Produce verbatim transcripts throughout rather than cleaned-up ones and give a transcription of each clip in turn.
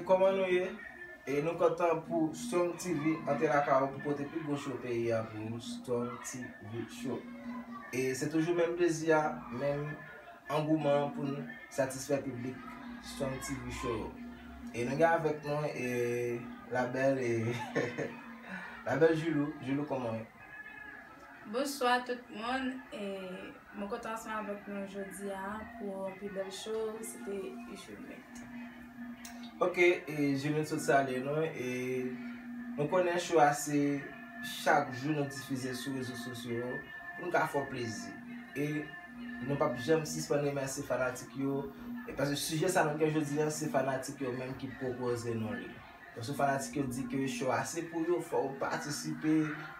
Kòman nou ye? E nou kontan pou Strong T V antre lakay ou pou pote pi gwo show peyi a pou nou, Strong T V Show. E se toujou menm plezi a, menm angouman an pou n satisfè piblik Strong T V Show yo. E nou gen avèk nou e la bèl e la bèl Jilou. Jilou, kòman w ye? Bonswa tout moun. E mwen kontan ansanm avèk nou jodi a pou yon pi bèl show, se te Juliette. Ok, e Juliette sot salye nou e nou konnen show a se chak jou nou difize sou rezo sosyo yo pou n ka fè w plezi. E nou p ap janm sispann remèsye fanatik yo, e paske sijè sa nou gen jodi a, se fanatik yo menm ki pwopoze nou li. Paske fanatik yo di ke show a se pou yo, fò w patisipe,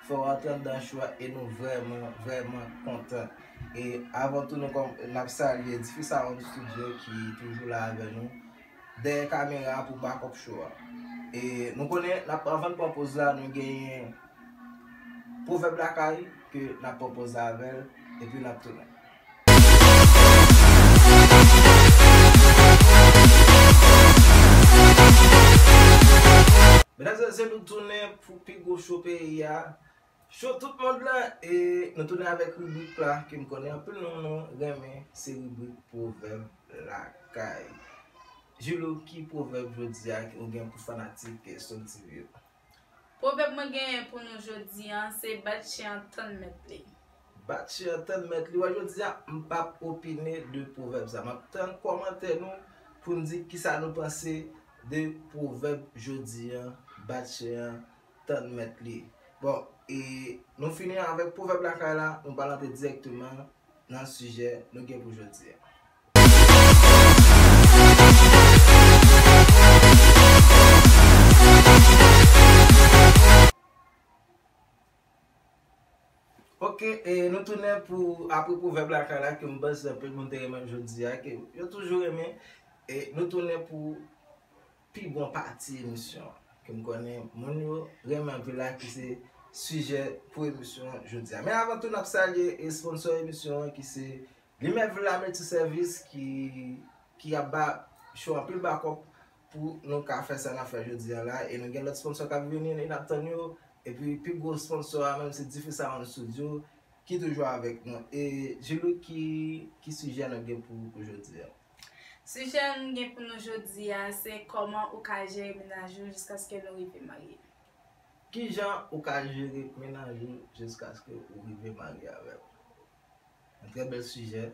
fò w antre anndan show a, e nou vrèman, vrèman kontan. E avan tou, nou kòm, n ap salye Difi Sound Studio ki toujou la avè nou, dèyè kamera a pou bakòp show a. E nou konnen, n ap, anvan n pran poz la, nou genyen Pwovèb Lakay ke n ap pran poz la avè l, epi n ap tounen. Medam e mesye, nou tounen pou pi gwo show peyi a. Show tout mond lan, e nou tounen avèk ribrik la ke m konnen anpil nan nou renmen, se ribrik Pwovèb Lakay. Jilou, ki pwovèb jodi a ou gen pou fanatik Strong T V yo? Pwovèb mwen genyen pou nou jodi a, se bat chen an tann mèt li. Bat chen an tann mèt li. Wè, jodi a, m p ap opine de pwovèb sa. M ap tann kòmantè nou pou n di kisa nou panse de pwovèb jodi a, bat chen an tann mèt li. Bon, e nou fini avèk pwovèb lakay la, nou pral antre dirèkteman nan sijè nou gen pou jodi a. Ok, e nou tounen pou apre pwovèb lakay la ke m panse anpil moun te renmen jodi a, ke yo toujou renmen, e nou tounen pou pi bon pati emisyon an, ke m konnen moun yo renmen anpil la, ki se sijè pou emisyon jodi a. Men avan tou, n ap salye e sponsò emisyon an, ki se Limèt Vila Multiservice, ki, ki ap ba show anpil bakòp pou nou ka fè sa n ap fè jodi a la. E nou gen lòt sponsò k ap vini, e n ap tann yo. Epi pi gwo sponsò a menm se Difi Sound Studio ki toujou avèk nou. E Jilou, ki, ki sijè nou gen pou, pou jodi a? Sijè n gen pou nou jodi a, se kòman ou ka jere mennaj ou jiskaske nou rive marye. Kijan ou ka jere mennaj ou jiskaske ou rive marye avè l? Yon trè bèl sijè.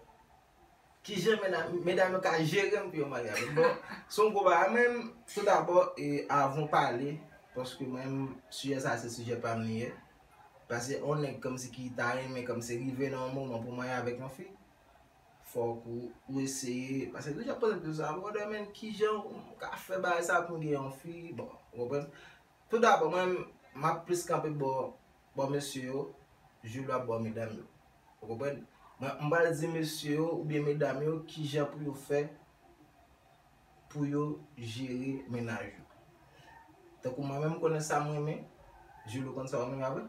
Kijan medam, medam yo ka jere m pou yo marye avè m? Bon, se yon gwo bagay. Mwen, tou dabò, e avan w pale, paske mwen, sijè sa se sijè pa m li ye. Paske yon nèg kòmsi ki ta renmen kòmsi rive nan yon moman pou marye avèk yon fi, fòk ou, ou eseye. Paske deja poze m kesyon sa, mwen, men kijan m ka fè bagay sa pou m gen yon fi? Bon, ou konprann? Tou dabò, mwen, m ap plis kanpe bò, bò mesye yo, Jilou ap bò medam yo. Ou konprann? Mwen, m pral di mesye yo oubyen medam yo kijan pou yo fè pou yo jere mennaj yo. Tankou mwen menm, m konnen sa m renmen, Jilou konn sa w renmen avè l.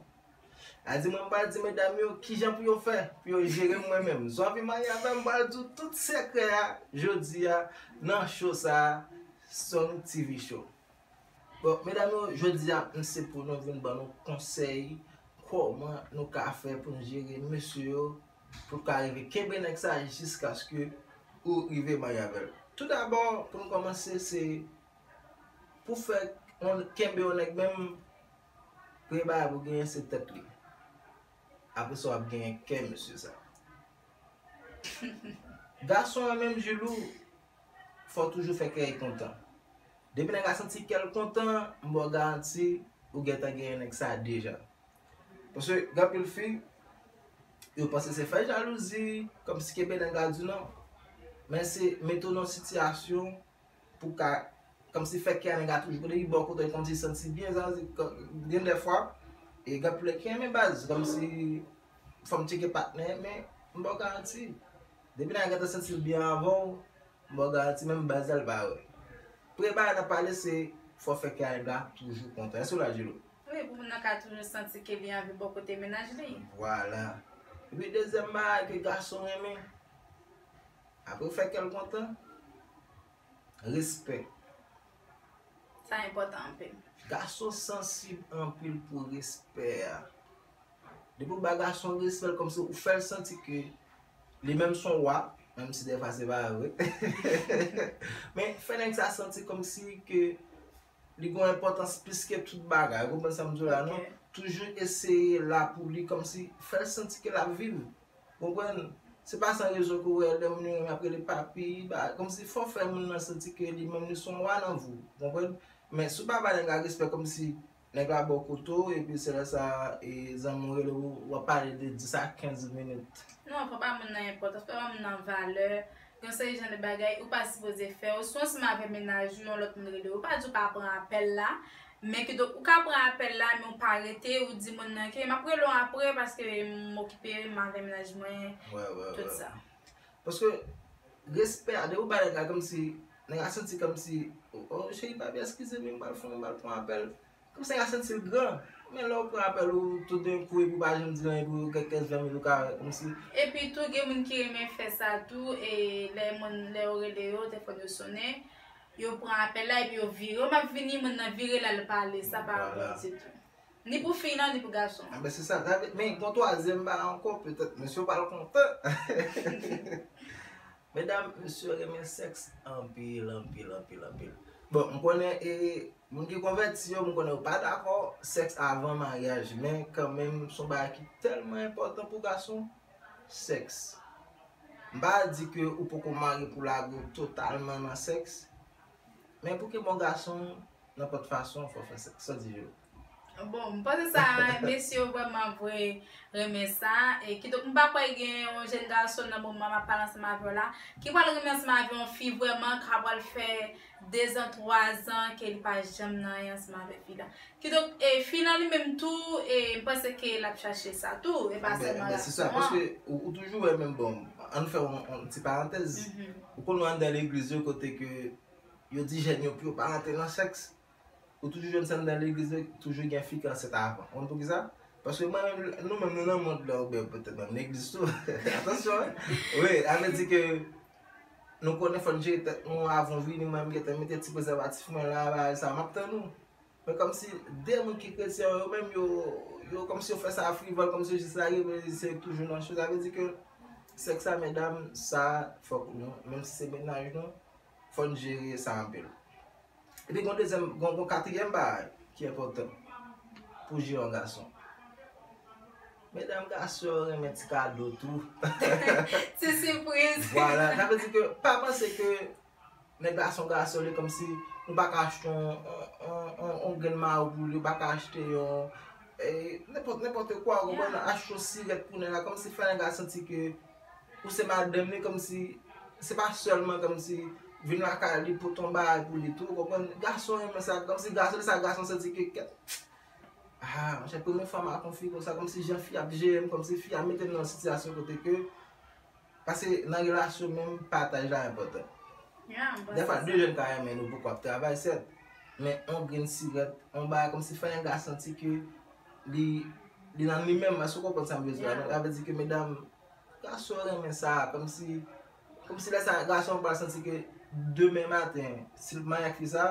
A di mwen, m pral di medam yo kijan pou yo fè pou yo jere m mwen menm. Si w anvi marye avè m, m pral di w tout sekrè a jodi a nan show sa a, Strong T V Show. Bon, medam yo, jodi a, m se pou nou vin ban nou konsèy kòman nou ka fè pou n jere mesye yo, pou l ka rive kenbe nèg sa jiskaske ou rive marye avè l. Tou dabò, pou n kòmanse, se pou fè yon, kenbe yon nèg menm, premye bagay pou genyen se tèt li. Apre sa, w ap genyen kè mesye sa. Gason an menm, Jilou, fò w toujou fè kè l kontan. Depi nèg la santi kè l kontan, m ba w garanti, ou gentan genyen nèg sa deja. Paske gen anpil fi, yo panse se fè jalouzi, kòmsi kenbe nèg la di non. Men se mete w nan yon sitiyasyon pou ka, kòmsi fè kè nèg la toujou kote li bò kote l, kòmsi santi byen, sa vle di, gen de fwa, e gen anpil ki renmen baz, kòmsi fò m tcheke patnè, men m ba w garanti. Depi nèg la gentan santi l byen avè w, m ba w garanti, menm baz la, l pa wè. Premye bagay n ap pale, se fò w fè kè nèg la toujou kontan. Èske w la, Jilou? Wi, pou moun nan ka toujou santi ke li anvi bò kote mennaj li. Vwala. Epi dezyèm bagay ke gason renmen, apre w fè kè l kontan, respè. Sa enpòtan anpil. Gason sansib anpil pou respè a. Depi w ba gason respè l, kòmsi ou fè l santi ke li menm se yon wa, menm si dèfwa se pa vre. Men fè nèg sa santi kòmsi ke li gen yon enpòtans plis ke tout bagay. Ou konprann sa m di w la, non? Toujou eseye la pou li, kòmsi fè l santi ke l ap viv. Ou konprann? Se pa san rezon ke w wè lè moun yo renmen ap rele papi, ba, kòmsi fò w fè moun nan santi ke li menm li se yon wa nan vi w. Ou konprann? Men si w pa ba nèg la respè, kòmsi nèg la ba w kote w, epi se lè sa a, e, zanmi w rele w, w ap pale de dis a kenz minit. Non, fò ba moun nan enpòtans, fò ba moun nan valè. Gen seri jan de bagay ou pa sipoze fè. Ou sou ansanm avè mennaj ou, yon lòt moun rele w. Ou pa di w pa pran apèl la, men kidonk ou ka pran apèl la, men ou pa rete, ou di moun nan ke m ap rele w apre paske m okipe, m avè mennaj mwen, Wè, wè, tout wè. Sa. Paske respè a, depi w ba nèg la kòmsi, nèg la santi kòmsi, oh, oh, cheri, pa byen, eskize m, m pral fè, m pral pran apèl. Kòmsi nèg la santi l gran. Men lè w pran apèl ou toudenkou epi w pa janm di anyen pou kèk kenz ven minit ou ka kòmsi. Epi tou, gen moun ki renmen fè sa tou, e lè moun, lè yo rele yo, telefòn yo sonnen, yo pran apèl la epi yo vire. Yo m ap vini, moun nan vire l al pale, sa pa Vwala. Bon ditou. Ni pou fi nan, ni pou gason. Anben, se sa. Sa vle, men gon twazyèm bagay ankò, petèt mesye yo pral kontan. Medam, mesye yo renmen sèks anpil, anpil, anpil, anpil. Bon, m konnen, e, moun ki konvèti yo, m konnen yo pa dakò, sèks avan maryaj, men kanmenm, se yon bagay ki tèlman enpòtan pou gason, sèks. M pa di ke ou poko marye pou lage w totalman nan sèks, men pou ke bon gason, nenpòt fason, fò fè sèks. Sa w di, Jo? Bon, m panse sa, mesye yo vrèman vre renmen sa. E kidonk, m pa kwè gen yon jèn gason nan moman m ap pale ansanm avè w la, ki pral renmen ansanm avè yon fi vrèman, ka pral fè dezan, twazan ke li pa janm nan anyen ansanm avè fi la. Kidonk, e, fi lan li menm tou, e, m panse ke l ap chache sa tou, e pa Ben, sèlman ben, se sa, gason an. Paske ou, ou toujou wè menm, bon, ann fè yon, yon ti parantèz. Mhm. Ou konn wè anndan legliz yo kote ke yo di jèn yo pou yo pa rantre nan sèks. Ou toujou jwenn sa anndan legliz yo, toujou gen fi ki ansent avan. Ou konn poukisa? Paske mwen menm, nou menm nou nan mond la, oubyen petèt menm legliz tou. Atansyon, wi. Wi, sa vle di ke nou konnen fò n jere tèt nou avan w vini, mwen menm gentan mete ti prezèvatif mwen la, bagay sa, m ap tann ou. Men kòmsi de moun ki kretyen yo menm yo, yo kòmsi yo fè sa frivòl, kòmsi yo jis lage, men se toujou nan cho. Sa vle di ke sèks sa, medam, sa fòk nou, menm si se mennaj nou, fò n jere sa anpil. Epi gon dezyèm, gon, gon katriyèm bagay ki enpòtan pou jere yon gason. Medam, gason yo renmen ti kado tou. Ti sipriz. Vwala, sa vle di ke pa panse ke nèg la se yon gason, li kòmsi nou pa ka achte yon, yon, yon, yon, yon grenn mayo pou li, ou pa ka achte yon, e, nenpòt, nenpòt kwa, ou konprann, achte yon sirèt pou nèg la, kòmsi fè nèg la santi ke ou se madanm li, kòmsi se pa sèlman kòmsi vin lakay li pote yon bagay pou li tou, ou konprann? Gason renmen sa, kòmsi gason, lè sa gason santi ke kèt. Ah, monchè, premye fwa m ak yon fi konsa, kòmsi jan fi ap jere m, kòmsi fi a mete m nan yon sitiyasyon kote ke, paske nan relasyon menm, pataj la enpòtan. Yeah, m panse Dèfwa, sa. De jèn ka renmen nou poko ap travay, sèt. Men yon grenn sirèt, yon bagay kòmsi fè nèg la santi ke li, li nan li menm, èske w konprann sa m vle di la? Yeah. Sa vle di ke medam, gason renmen sa, kòmsi, kòmsi lè sa, gason pral santi ke demen maten, si l marye ak fi sa,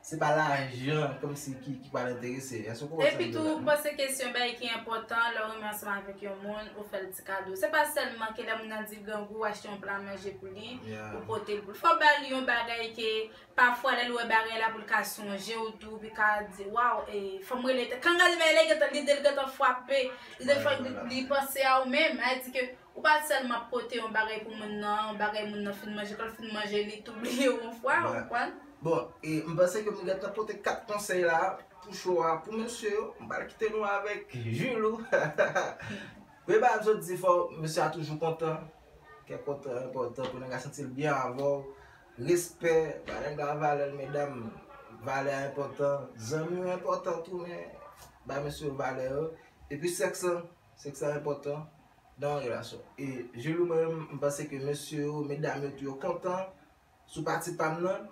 se pa lajan kòmsi ki, ki pral enterese. Èske w konprann sa Epi m vle tou, di la? m panse ke se yon bagay ki enpòtan, lè w renmen ansanm avèk yon moun, ou fè l ti kado. Se pa sèlman ke lè moun nan di l grangou, ou achte yon pla manje pou li, Yeah. ou pote l pou li. Fò w ba li yon bagay ke, pafwa, lè l wè bagay la, pou l ka sonje w tou, pou l ka di, waw, e, fò m rele tè. Kan gade bagay la, li gentan, lide l gentan frape, lide l Ouais, frape, ouais, ouais. Li panse a ou menm. Sa vle di ke ou pa sèlman pote yon bagay pou moun nan, yon bagay moun nan fin manje, kan l fin manje, li tou bliye w yon fwa, ou Ouais. konprann? Bon, e m panse ke m gentan pote kat konsèy la pou cho a, pou mesye yo. M pral kite nou avèk Julou. Premye bagay m sot di, fò mesye a toujou kontan. Kè kontan enpòtan pou nèg la santi l byen avè w. Respè, ba nèg la valè l, medam. Valè a enpòtan. Zanmi yo enpòtan tou, men ba mesye yo valè yo. Epi sèks lan, sèks lan enpòtan nan yon relasyon. E Julou, mwen menm, m panse ke mesye yo, medam yo tou yo kontan sou pati pa m nan.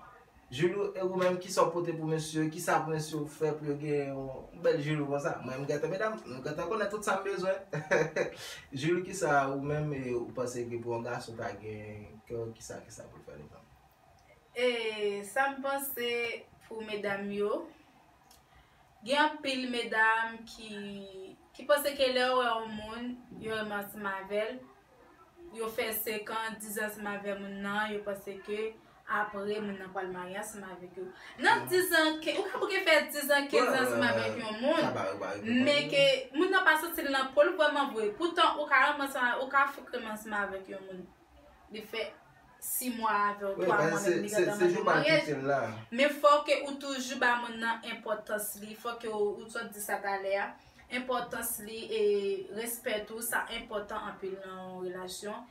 Julou, e ou menm, kisa w pote pou mesye yo? Kisa pou mesye yo fè pou yo gen yon bèl Julou konsa? Mwen, m gentan, medam, nou gentan konnen tout sa m bezwen. Julou, kisa ou menm, e ou panse ke pou yon gason ta gen kè, kisa, kisa pou l fè letan? E sa m panse, Pou medam yo, gen anpil medam ki, ki panse ke lè yo wè yon moun, yo renmen ansanm avè l, yo fè senk an, diz an ansanm avè moun nan, yo panse ke apre moun nan pral marye ansanm avèk yo. Nan diz an, ke, ou ka bouke fè diz an, kenz an ansanm avèk yon moun, men ke moun nan pa santi l nan po l vrèman vre. Poutan, ou ka renmen ansanm, ou ka fout renmen ansanm avèk yon moun. Li fè sis mwa avè w, twa mwa, menm li gentan mande w maryaj. Men fò ke ou toujou ba moun nan enpòtans li, fò ke ou, ou sot di sa talè a. Enpòtans li e respè tou, sa enpòtan anpil nan yon relasyon.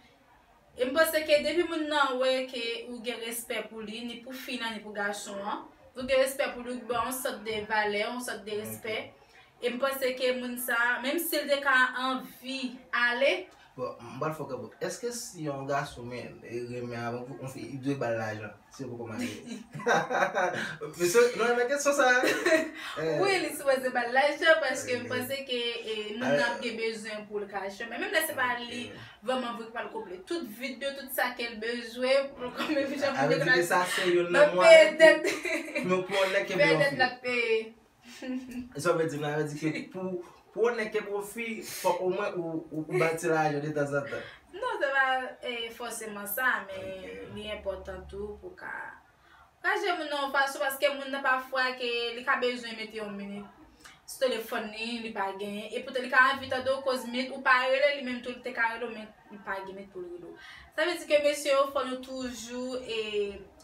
E m panse ke depi moun nan wè ke ou gen respè pou li, ni pou fi nan, ni pou gason an, ou gen respè pou li, ou ba yon sòt de valè, yon sòt de respè. E m panse ke moun sa, menm si l te ka anvi ale, Bon, m pral fè w kanpe. Èske si yon gason men e renmen avè yon fi, li dwe ba l lajan si yo poko marye? Mesye, nou renmen kesyon sa a? Wi, li sipoze ba l lajan paske m panse ke e, moun nan ap gen bezwen pou l ka chèmen. Menm lè se pa li vrèman vre ki pral konple tout vid yo, tout sa ke l bezwen pou l konple jan pou l degaje. Sa se youn nan mwayen pou yon nèg kenbe yon fi. Peye dèt l ap peye. Sa vle di, sa vle di ke pou, pou yon nèg kenbe yon fi, fòk omwen ou, ou, ou ba l ti lajan de tanzantan. Non, se pa e, fòseman sa, men li enpòtan tou pou ka, ka jere moun nan yon fason, paske moun nan pafwa ke li ka bezwen mete yon minit sou telefòn li, li pa genyen, epoutan li ka anvi tande w koz minit ou pa rele, li menm tou li te ka rele w, men li pa gen minit pou l rele w. Sa vle di ke mesye yo, fò nou toujou e,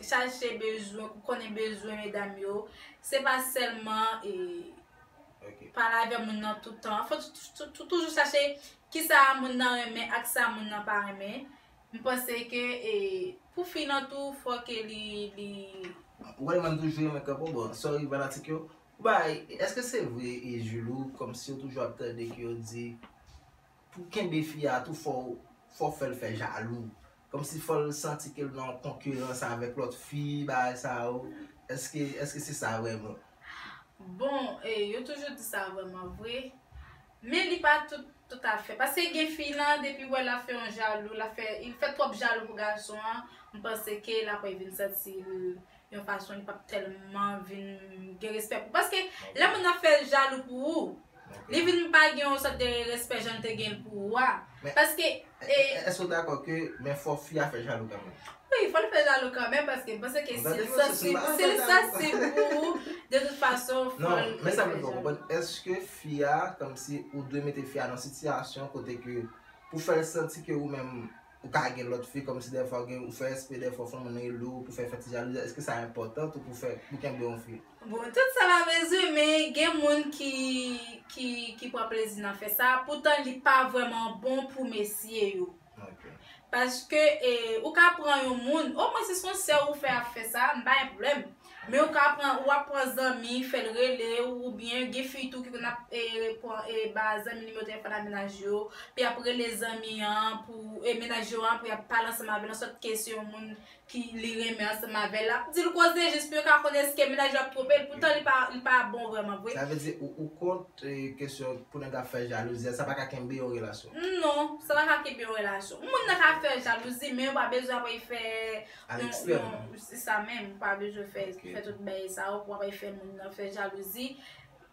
chache bezwen, konnen bezwen medam yo. Se pa sèlman e, pale avè moun nan tout tan. Fò tou, tou, tou, toujou chache kisa moun nan renmen ak sa moun nan pa renmen. M panse ke e, pou fi nan tou, fò ke li, li. Ou konnen mwen toujou renmen kanpe w, bon, sorry fanatik yo. Bay, èske se vre e Jules ou kòmsi yo toujou ap tande ke yo di pou kenbe fi a tou fò, fò fè l fè jalou? Kòmsi fò l santi ke l nan konkirans avèk lòt fi, bagay sa yo. Èske, èske se sa vrèman? Bon, e, yo toujou di sa vrèman vre. Men li pa tout, toutafè. Paske gen fi lan, depi wè l ap fè yon jalou, l ap fè, li fè twòp jalou pou gason an, m panse ke l ap vin santi l yon fason li p ap tèlman vin gen respè pou. Paske lè moun nan fè jalou pou ou, li vin pa gen yon sòt de respè jan l te gen l pou ou a. Paske e, Èske w dakò ke men fò fi a fè jalou kanmenm? Wi, fò l fè jalou kanmenm paske m panse ke si l sansib, si l sansib pou ou, de tout fason, fò l fè jalou. Non, men sa m vle fè w konprann, èske fi a, kòmsi ou dwe mete fi a nan sitiyasyon kote ke pou fè l santi ke ou menm ou ka gen lòt fi, kòmsi dèfwa ou gen, ou fè espre dèfwa fò moun rele w pou fè fè ti jalouzi, èske sa enpòtan tou pou fè, pou kenbe yon fi? Bon, tout sa pa bezwen, men gen moun ki, ki, ki pran plezi nan fè sa, poutan li pa vrèman bon pou mesye yo. Paske e, ou ka pran yon moun, omwen si se yon sè ou fè ap fè sa, m pa gen pwoblèm. Men ou ka pran, ou ap pran zanmi, fè l rele w, oubyen gen fi tou ki konn ap e, pran, e, ba zanmi nimewo telefòn a mennaj yo, pou y ap rele zanmi an, pou e, mennaj yo an, pou y ap pale ansanm avè l, yon sòt ke se yon moun ki li renmen ansanm avè l, l ap di l koze jis pou yo ka konn èske mennaj yo ap twonpe l, poutan li pa, li pa bon vrèman vre. Sa vle di ou, ou kont e, kesyon pou nèg ap fè jalouzi a, sa pa ka kenbe yon relasyon? Non, sa pa ka kenbe yon relasyon. Moun nan ka fè jalouzi, men ou pa bezwen ap fè. A lekstrèm. Se sa menm, ou pa bezwen fè, fè tout bagay sa yo pou ap fè moun nan fè jalouzi.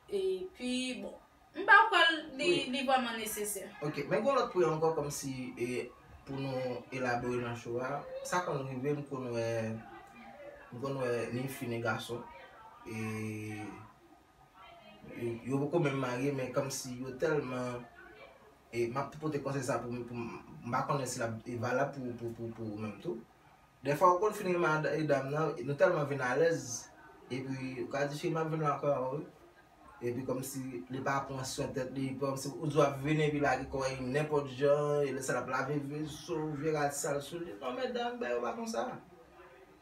Epi, bon, m pa kwè li, li vrèman nesesè. Ok, men gen yon lòt pwen ankò kòmsi e, pou nou elabore nan show a. Sa konn rive, m konn wè, m konn wè ni fi ni gason. E, yo, yo poko menm marye, men kòmsi yo tèlman, e, m ap tou pote konsèy sa pou, pou m pa konnen si l ap e, valab pou, pou, pou, pou ou menm tou. Dèfwa ou konn fin renmen e, dam nan, nou tèlman vin alèz, epi ou ka di cheri m ap vin lakay ou wi. Epi kòmsi li pa pran swen tèt li, kòmsi ou di w ap vin epi lage kò w nenpòt jan, e lè sa l ap lave veso, vye rad sal sou li. Non medam, bagay yo pa konsa.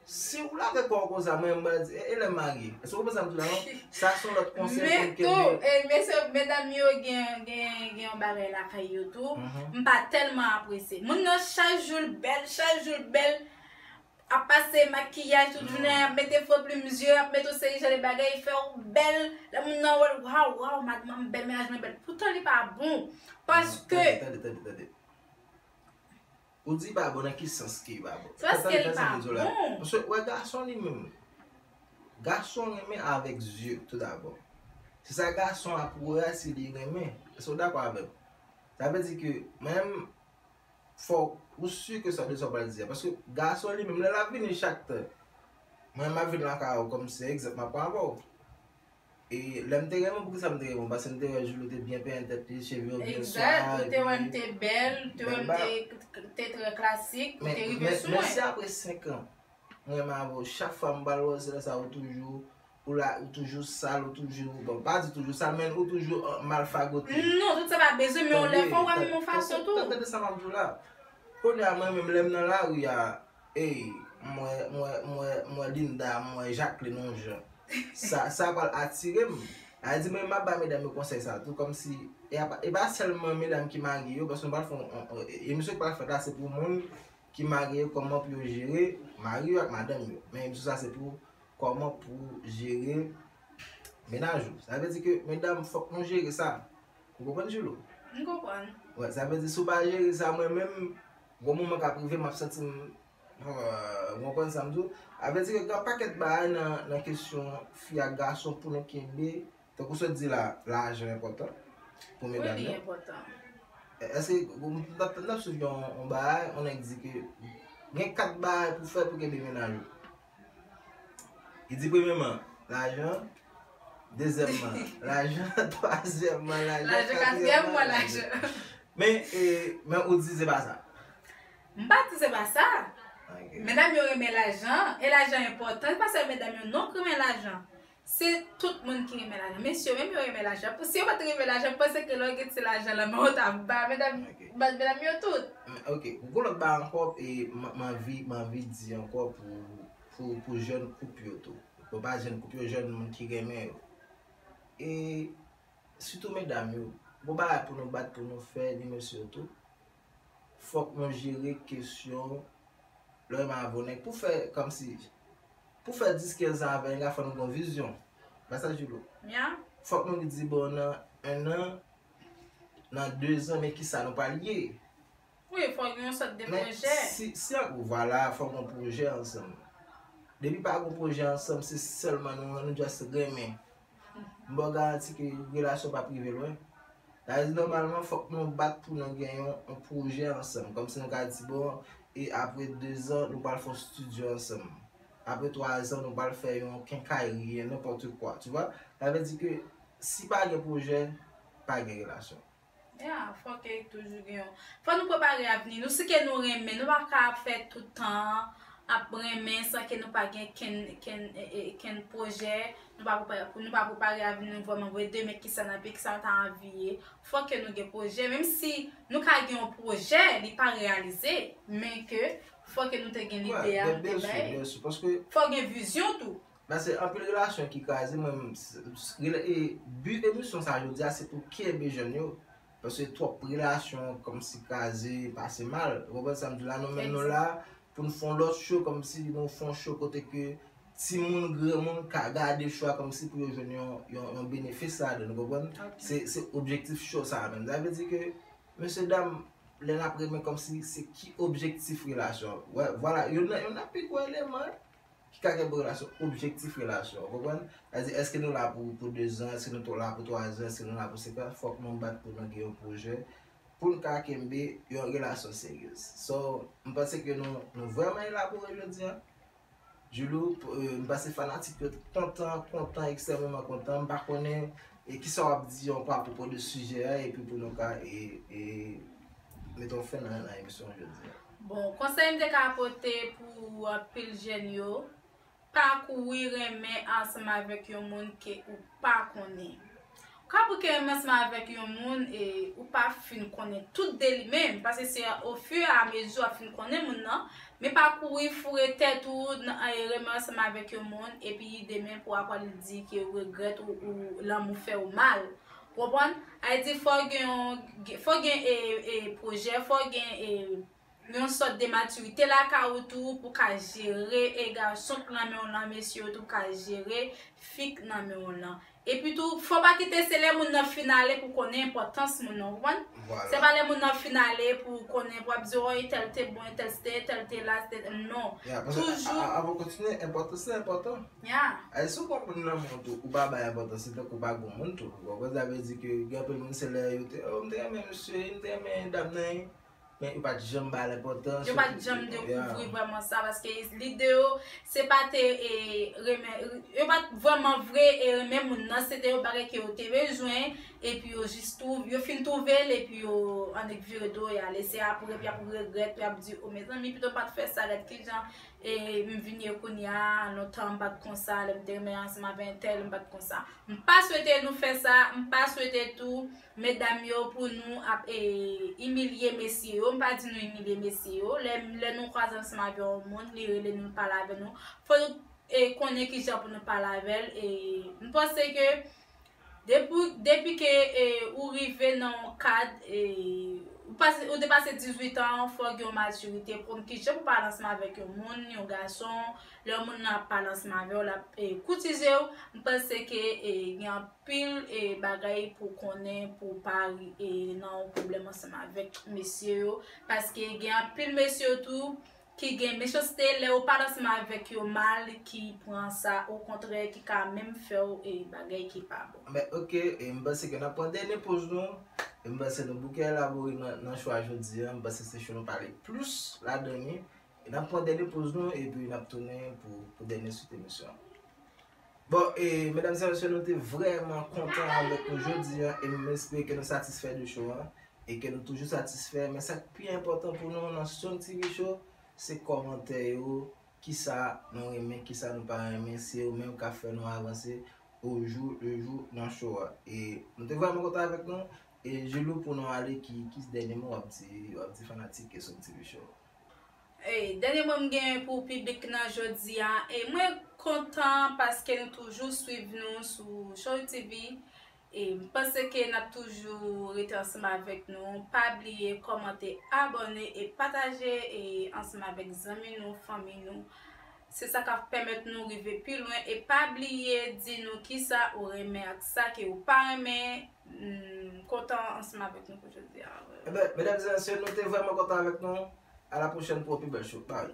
Si ou lage kò w konsa, mwen menm m pral di, e, e lè m marye? Èske w konprann sa m di w la non? Sa se yon lòt konsèy pou m kenbe. Men tou, e, mesye, medam yo gen, gen, gen yon bagay lakay yo tou. M pa tèlman apresye. Moun nan chak jou l bèl, chak jou l bèl. Ap pase makiyaj tout jounen, ap mete fo plim zye, ap mete yon seri jan de bagay, fè w bèl. Lè moun nan wè l, waw, waw, madanm bèl, mennaj mwen bèl. Poutan li pa bon. Paske. Tande, tande, tande, tande. Ou di pa bon, nan ki sans ki pa bon? Se paske li pa bon. Paske wè gason li menm. Gason renmen avèk zye, tou dabò. Se sa gason ap wè a si li renmen. Èske w dakò avè m? Sa vle di ke mwen menm, fò ou si ke sa de sa w pral di a. Paske gason li menm, lè l ap vini chak tan, mwen m ap vin lakay ou kòmsi, egzanp, m ap pran avè w. E lè m te renmen w, poukisa m te renmen w? Paske m te wè Julo te byen penyen tèt li, cheve yo byen swa, ou te wè m te bèl, ou te wè m te, te trè klasik, ou te rive sou mwen. Men si apre senk an, mwen renmen avè w, chak fwa m pral wè w, se lè sa ou toujou, ou la, ou toujou sal, ou toujou, bon, pa di toujou sal, men ou toujou, euh, mal fagote. Non, tout sa pa bezwen, men yon lè fò w wè m yon fason tou. Tande, tande, tande sa m ap di w la. Kounye a, mwen menm, lè m nan lari a, ey, m wè, m wè, m wè, m wè Linda, m wè Jacqueline yon jan. Sa, sa pral atire m. Sa vle di, mwen, m ap bay medam yo konsèy sa tou, kòmsi, e pa, e pa sèlman medam ki marye yo, paske nou pral fè yon, yon, yon, emisyon ki pral fèt la, se pou moun ki marye yo, kòman pou yo jere mari yo ak madanm yo. Men emisyon sa, se pou kòman pou jere mennaj ou. Sa vle di ke, medam, fòk nou jere sa. Ou konprann, Julo? M konprann. Wè, sa vle di, si w pa jere sa, mwen menm, gon moman k ap rive, m ap santi m, euh, ou konprann sa m di w? Sa vle di ke gen yon pakèt bagay nan, nan kesyon fi ak gason pou nou kenbe. Tankou sa w di la, lajan enpòtan pou medam yo. Wi, li enpòtan. Èske, n ap, n ap swiv yon, yon bagay, yon nèg di ke gen kat bagay pou fè pou kenbe mennaj ou. Li di premyèman, lajan, dezyèmman, lajan, twazyèmman, lajan, katriyèmman, lajan. Men, e, men ou di se pa sa. M pa di se pa sa. Ok. Medam yo renmen lajan, e lajan enpòtan. Se pa sèl medam yo non ki renmen lajan. Se tout moun ki renmen lajan. Mesye yo menm yo renmen lajan. Si yo pa t renmen lajan, m panse ke lè w gen ti lajan lan men w t ap ba medam, ba medam yo tout. Men, ok, gon lòt bagay ankò, e m, m anvi, m anvi di ankò pou, pou, pou jèn koup yo tou. Bon, pa jèn koup yo, jèn moun ki renmen yo. E sitou medam yo, gon bagay pou nou bat, pou nou fè, ni mesye yo tou. Fòk nou jere kesyon lè w renmen avè yon nèg. Pou fè kòmsi, pou fè dis kenz an avè yon nèg la, fò nou gen yon vizyon. Pa sa, Julo? Ya. Fòk nou di, bon, nan en an, nan de zan, men kisa nou pral ye? Wi, fò gen yon sòt de pwojè. Men si, si, vwala, fò gen yon pwojè ansanm. Depi pa gen yon pwojè ansanm, se sèlman nou, nou just renmen. M ba w garanti ke relasyon p ap rive lwen. Sa vle di, nòmalman, fòk nou bat pou nou gen yon, yon pwojè ansanm. Kòmsi nou ka di, bon, e apre de zan, nou pral fè yon estidyo ansanm. Apre twa zan, nou pral fè yon kenkayri, nenpòt kwa, tu vois. Sa vle di ke si pa gen pwojè, pa gen relasyon. Ya, fò ke toujou gen yon. Fò nou prepare avni nou. Si ke nou renmen, nou pa ka ap fè tout tan ap renmen san ke nou pa gen kenn, kenn, e, e, kenn pwojè, nou pa prepare, nou pa prepare avni nou vrèman vre, demen kisa n ap ye, kisa nou ta anvi ye. Fò ke nou gen pwojè, menm si nou ka gen yon pwojè, li pa reyalize, men ke fò ke nou te gen lide a, te bay. Fò gen vizyon tou. Paske anpil relasyon ki kraze, mwen, m, s, s, rela- e, bi emisyon sa jodi a, se pou kenbe jèn yo. Paske twòp relasyon kòmsi kraze, pase mal. Ou konprann sa m di la? Nou menm nou la pou n fè yon lòt show, kòmsi nou fè yon show kote ke timoun, granmoun ka gade show a kòmsi pou yo jwenn yon, yon, yon benefis ladan, ou konprann? Se, se objektif show sa a menm. Sa vle di ke, mesye dam, lè n ap renmen kòmsi se ki objektif relasyon an. Wè, vwala, youn nan, youn nan pi gwo eleman ki ka kenbe relasyon, objektif relasyon, ou konprann? Sa vle di, èske nou la pou, pou de zan, èske nou to-, la pou twa zan, èske nou la pou senk an, fòk nou bat pou nou gen yon pwojè, pou n ka kenbe yon relasyon seryez. So, m panse ke nou, nou vrèman elabore jodi a. Julo, p-, e, m panse fanatik yo kontan, kontan, ekstrèmeman kontan. M pa konnen, e, kisa w ap di ankò apwopo de sijè a, epi pou nou ka, e, e, mete yon fen nan, nan emisyon jodi a. Bon, konsèy m te ka pote pou anpil jèn yo, pa kouri renmen ansanm avèk yon moun ke ou pa konnen. Ou ka bouke renmen ansanm avèk yon moun e ou pa fin konnen tout de li menm, paske se ofiramezi w ap fin konnen moun nan, men pa kouri foure tèt ou nan, e, renmen ansanm avèk yon moun, epi demen pou w ap al di ke w regrèt ou, ou lanmou fè w mal. Ou konprann? Sa vle di fò gen yon, fò gen, e, e, pwojè, fò gen, e, yon sòt de matirite lakay ou tou pou ka jere, e, gason k nan men w lan, mesye yo tou pou ka jere fi k nan men w lan. Epi tou, fò pa kite se lè moun nan fin ale pou konnen enpòtans moun nan, ou konprann? Se Vwala. Pa lè moun nan fin ale pou konnen, pou ap di, oh, entèl te bon, entèl se te, entèl te la, se te, non. Ya, paske Toujou. a- a- avan kontine, enpòtans se enpòtan. Ya. Ay, si w pran moun nan moun tou, ou pa bay enpòtans, se tankou w pa gon moun tou. Ou konprann sa vle di ke gen anpil moun se lè yo te, oh, m te renmen misye, m te renmen dam nan, men yo pa t janm ba l enpòtans. Yo pa t janm dekouvri vrèman sa, paske lide yo, se pa te e, renmen, yo pa t vrèman vre e renmen moun nan, se te yon bagay ke yo te bezwen, epi yo jis twouve, yo fin twouve l, epi yo annik vire do, y ale. Se apre, epi y ap regrèt, y ap di, o mezanmi, pito m pa t fè sa, gad kijan e, m vin ye kounye a, lontan m pa t konsa, lè m te renmen ansanm avè entèl, m pa t konsa. M pa swete nou fè sa, m pa swete tou, medam yo, pou nou ap e, imilye mesye yo. M pa di nou imilye mesye yo. Lè, lè nou kwaze ansanm avè yon moun, li rele nou, l pale avè nou, fò nou e, konnen kijan pou nou pale avè l. E, m panse ke depi, depi ke e, ou rive nan yon kad, e, ou, pase, ou depase dizuit an, fò w gen yon matirite pou konn kijan pou pale ansanm avèk yon moun, yon gason. Lè yon moun nan ap pale ansanm avè w, l ap e, koutize w, m panse ke e, gen anpil e, bagay pou w konnen pou w pa ri- e, nan yon pwoblèm ansanm avèk mesye yo. Paske gen anpil mesye yo tou ki gen mechanste lè yo pale ansanm avèk yo mal, ki pran sa okontrè, ki ka menm fè w e, bagay ki pa bon. Men oke, e m panse ke n ap pran dènye poz nou. E m panse nou bouke elabore nan, nan cho a jodi a. M panse se cho nou pale plis ladan li. E n ap pran dènye poz nou epi n ap tounen pou, pou dènye swit emisyon an. Bon, e medam e mesye, nou te vrèman kontan avèk nou jodi a e m espere ke nou satisfè de cho a e ke nou toujou satisfè. Men sa k pi enpòtan pou nou nan Strong T V Show, se kòmantè yo, kisa nou renmen, kisa nou pa renmen, se yo menm k ap fè nou avanse au jour le jour nan cho a. E nou te vrèman kontan avèk nou. E Jilou, pou nou ale, ki, ki dènye mo w ap di, w ap di fanatik e Strong T V Show? E, dènye mo m gen pou piblik nan jodi a, e mwen kontan paske nou toujou swiv nou sou Show T V. E m panse ke n ap toujou rete ansanm avèk nou. Pa bliye kòmante, abòne e pataje e ansanm avèk zanmi nou, fanmi nou. Se sa k ap pèmèt nou rive pi lwen. E pa bliye di nou kisa ou renmen ak sa ke ou pa renmen. M kontan ansanm avèk nou pou jodi a. Ebyen, medam e mesye, nou te vrèman kontan avèk nou. A la pwochèn pou yon pi bèl show. Bye.